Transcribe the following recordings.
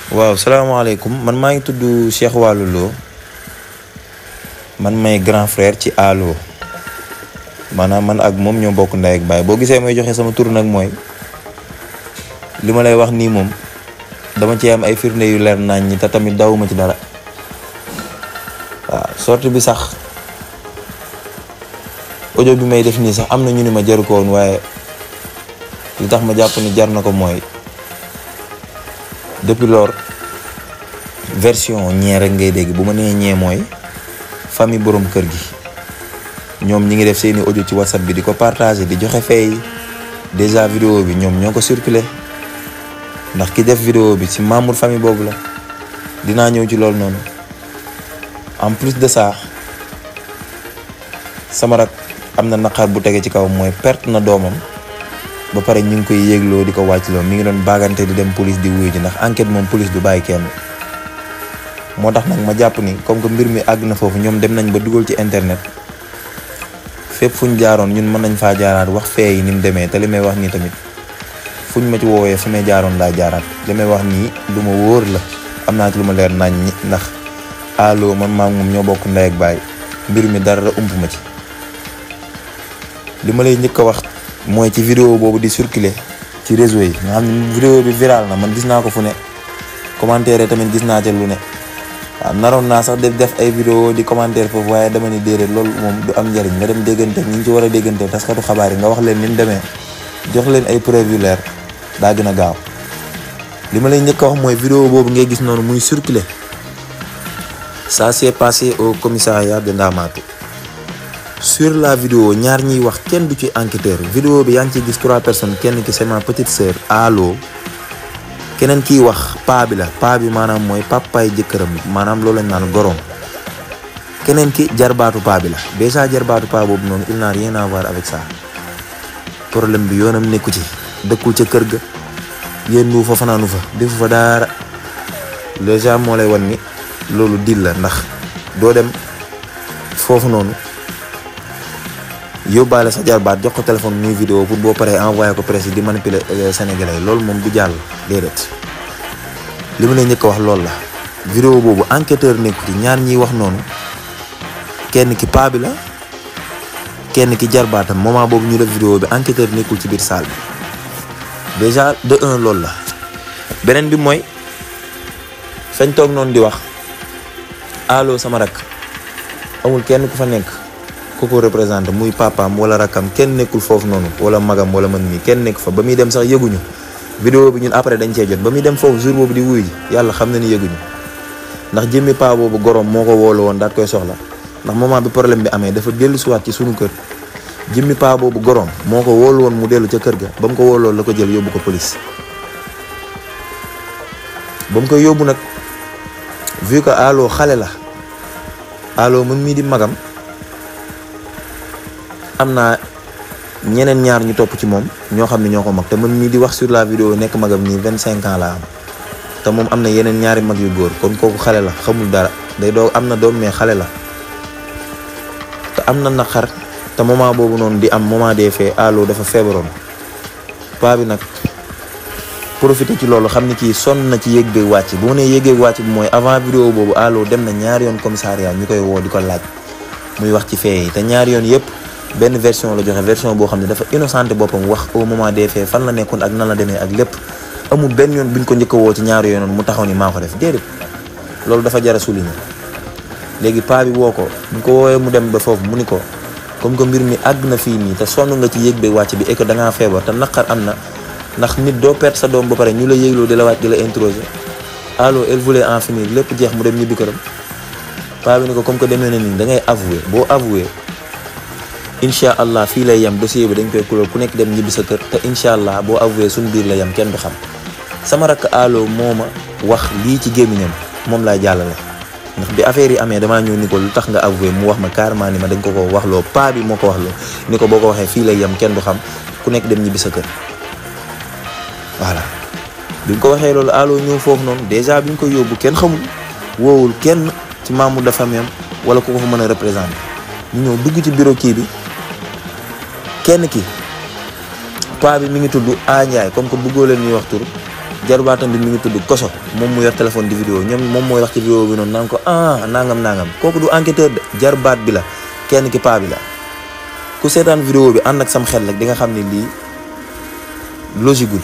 waaw salaamaaleykum man maa ngi tudd Cheikh Walu Lo man may grand frère ci Alo maanaam man ak moom ñoo bokk ndey ak baay boo gisee may joxe sama tur nag mooy li ma lay wax nii moom dama ci am ay firnde yu leer nañ ñi te tamit dawuma ci dara waaw sortie bi sax audio bi may def nii sax am na ñu ni ma jaru ko woon waaye li tax ma jàpp ni jar na ko mooy depuis lors version ñee rek ngay dégg bu ma nee ñee mooy famille borom kër gi ñoom ñi ngi def seeni audio ci whatsapp bi di ko partager di joxe fay déjà vidéo bi ñoom ñoo ko circulé ndax ki def vidéo bi ci membre famille boobu la dinaa ñëw ci loolu noonu en plus de ça sama rak am na naqar bu tege ci kaw mooy perte na doomam ba pare ñu ngi koy yéegloo di ko wàccloo mi ngi doon bagante di dem police di wuyu ji ndax enquête moom police du bàyyi kenn moo tax nag ma jàpp ni comme que mbir mi àgg na foofu ñoom dem nañ ba dugal ci internet fépp fu ñu jaaroon ñun mën nañ faa jaaraat wax fee yi ni mu demee te li may wax nii tamit fu ñu ma ci woowee fi may jaaroon laa jaaraat li may wax nii lu ma wóor la am naa ci lu ma leer nañ ñi ndax Alo man maa moom ñoo bokk ndey ak baay mbir mi dara ump ma ci li ma lay njëkk a wax mooy ci vidéo boobu di circuler ci réseau yi nga xam ne vidéo bi viral na man gis naa ko fu ne commentaire tamit gis naa ca lu ne waaw naroon naa sax def ay vidéo di commentaire foofu waaye dama ni déedéet loolu moom du am njariñ nga dem déggante ñi ñu ci war a déggante taskatu xabaar yi nga wax leen ni mu demee jox leen ay preuve yu leer daa gën a gaaw li ma lay njëkk a wax mooy vidéo boobu ngay gis noonu muy circuler ça s'est passé au commissariat de Ndamatou. Sur la vidéo ñaar ñiy wax kenn du ci enquêteur vidéo bi yaa ngi ciy gis 3 personnes kenn ki c'est ma petite sœur Alo keneen kiy wax paa bi la paa bi maanaam mooy papaay jëkkëram maanaam loolu lañ naan gorom keneen ki jarbaatu paa bi la déjà jarbaatu paa boobu noonu il n'a rien à voir avec ça problème bi yoonam nekku ci dëkkul ca kër ga yéen fa fanaanu fa defu fa dara déjà moo lay wan ni loolu dil la ndax doo dem foofu noonu yóbbaale sa jarbaat jox ko téléphone muy vidéo pour boo paree envoyé ko presse di manipuler sénégalais loolu moom du jàll déedéet li ma lay njëkk a wax loolu la vidéo boobu enquêteur nekku ci ñaar ñiy wax noonu kenn ki paa bi la kenn ki jarbaatam moment boobu ñu def vidéo bi enquêteur nekkul ci biir salle bi déjà de un loolu la beneen bi mooy fañ toog noonu di wax Alo sama rak amul kenn ku fa nekk ku ko représenté muy papaam wala rakam kenn nekkul foofu noonu wala magam wala man mii kenn nekk fa ba muy dem sax yëguñu vidéo bi ñun après dañ cee jot ba muy dem foofu jour boobu di wuyu ji yàlla xam na ni yëguñu ndax jëmmi paa boobu gorom moo ko woolu woon daat koy soxla ndax moment bi problème bi amee dafa dellu siwaat ci sunu kër jëmmi paa boobu gorom moo ko woolu woon mu dellu ca kër ga ba mu ko wooloo la ko jël yóbbu ko police ba mu koy yóbbu nag vu que Alo xale la Alo man mii di magam am naa ñeneen ñaar ñu topp ci moom ñoo xam ne ñoo ko mag te man mii di wax sur la vidéo nekk magam nii 25 ans la am te moom am na yeneen ñaari mag yu góor kon kooku xale la xamul dara day doo am na doom mais xale la te am na naqar te moment boobu noonu di am moment des faits Alo dafa feebaroon paa bi nag profité ci loolu xam ni kii sonn na ci yéeg beeg wàcc bu ma nee yéeg beeg wàcc bi mooy avant vidéo boobu Alo dem na ñaari yoon commissariat ñu koy woo di ko laaj muy wax ci fee yi te ñaari yoon yëpp benn version la joxe version boo xam ne dafa innocente boppam wax au moment des faits fan la nekkoon ak nan la demee ak lépp amul benn yoon buñ ko njëkk a woo ci ñaari yoon mu taxaw ni maa ko def déedéet loolu dafa jar a souligner léegi paa bi woo ko bu ko woowee mu dem ba foofu mu ni ko comme que mbir mi àgg na fii nii te sonn nga ci yéeg beeg wàcc bi et que da ngaa feebar te naqar am na ndax nit doo perte sa doom ba pare ñu la yéegloo di la wàcc di la introsé Alo elle voulait en finir lépp jeex mu dem ñibbi këram paa bi ni ko comme que demee na nii da ngay avouer boo avouer incha allah fii lay yem dossier bi dañ koy kulóol ku nekk dem ñibbi sa kër te incha allah boo avouer suñu biir la yem kenn du xam sama rakk Alo moo ma wax lii ci gémmiñam moom laay jàllale ndax bi affaire yi amee damaa ñëw ni ko lu tax nga avouer mu wax ma carrément ni ma dañ ko wax loo paa bi moo ko wax loo ni ko boo ko waxee fii lay yem kenn du xam ku nekk dem ñibbi sa kër voilà bi ñu ko waxee loolu Alo ñëw foofu noonu déjà bi ñu ko yóbbu kenn xamul woowul kenn ci membre de famille am wala ku ko fa mën a représenter ñu ñëw dugg ci bureau kii bi kenn ki paa bi mi ngi tudd A Ndiaye comme que bëggoo leen ñuy wax tur jarbaatam bi mi ngi tudd Koso moom mu yor téléphone di vidéo ñoom moom mooy wax ci vidéo bi noonu naan ko nangam kooku du enquêteur de jarbaat bi la kenn ki paa bi la. ku seetaan vidéo bi ànd ak sam xel rek di nga xam ne lii logiqueul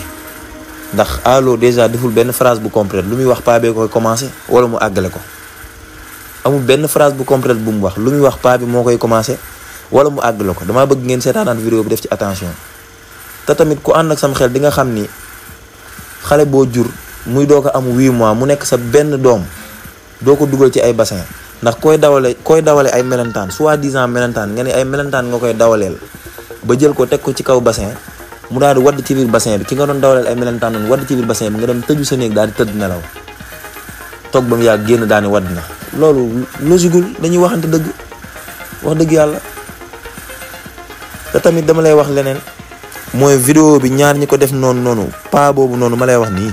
ndax Allo déjà deful benn phrase bu complète lu muy wax paa bee koy commencé wala mu àggale ko amul benn phrase bu complète bu mu wax lu muy wax paa bi moo koy commencé wala mu àggale ko damaa bëgg ngeen seetaanaat vidéo bi def ci attention. te tamit ku ànd ak sam xel di nga xam ni xale boo jur muy doo ko am 8 mois mu nekk sa benn doom doo ko dugal ci ay bassin ndax koy dawale ay melentaan soi-disant melentaan nga ne ay melentaan nga koy dawaleel ba jël ko teg ko ci kaw bassin mu daal di wadd ci biir bassin bi ki nga doon dawaleel ay melentaan noonu wadd ci biir bassin bi nga dem tëju sa néeg daal di tëdd nelaw toog ba mu yàgg génn daal di wadd na loolu logiqueul dañuy waxante dëgg wax dëgg yàlla. te tamit dama lay wax leneen mooy vidéo bi ñaar ñi ko def noonu paa boobu noonu ma lay wax nii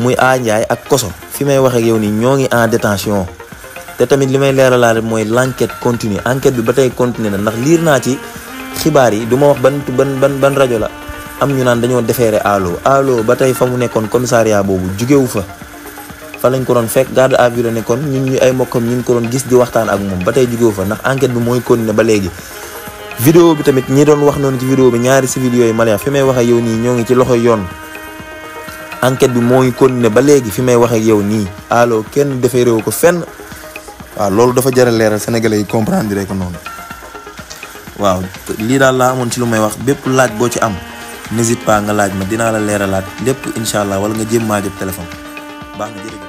muy Ndiaye ak Koso fi may wax ak yow nii ñoo ngi en détention te tamit li may leeralaale mooy l'enquête continue enquête bi ba tey continue na ndax liir naa ci xibaar yi du ma wax ban rajo la am ñu naan dañoo defeere Allo ba tey fa mu nekkoon commissariat boobu jugewu fa lañ ko doon fekk garde à vue la nekkoon ñun ñu ay mbokkam ñu ko doon gis di waxtaan ak moom ba tey jugewu fa ndax enquête bi mooy continuer ba léegi. vidéo bi tamit ñi doon wax noonu ci vidéo bi ñaari civil yooyu ma lay wax fi may wax ak yow nii ñoo ngi ci loxo yoon enquête bi moo ngi continuer ba léegi fi may wax ak yow nii Allo kenn defee réew ko fenn waaw loolu dafa jar a leeral sénégalais yi comprendre ko noonu. waaw lii daal laa amoon ci lu may wax bépp laaj boo ci am n'hésite pas nga laaj ma dinaa la leeralaat lépp incha allah wala nga jéem maa jot téléphone baax na jërëjëf.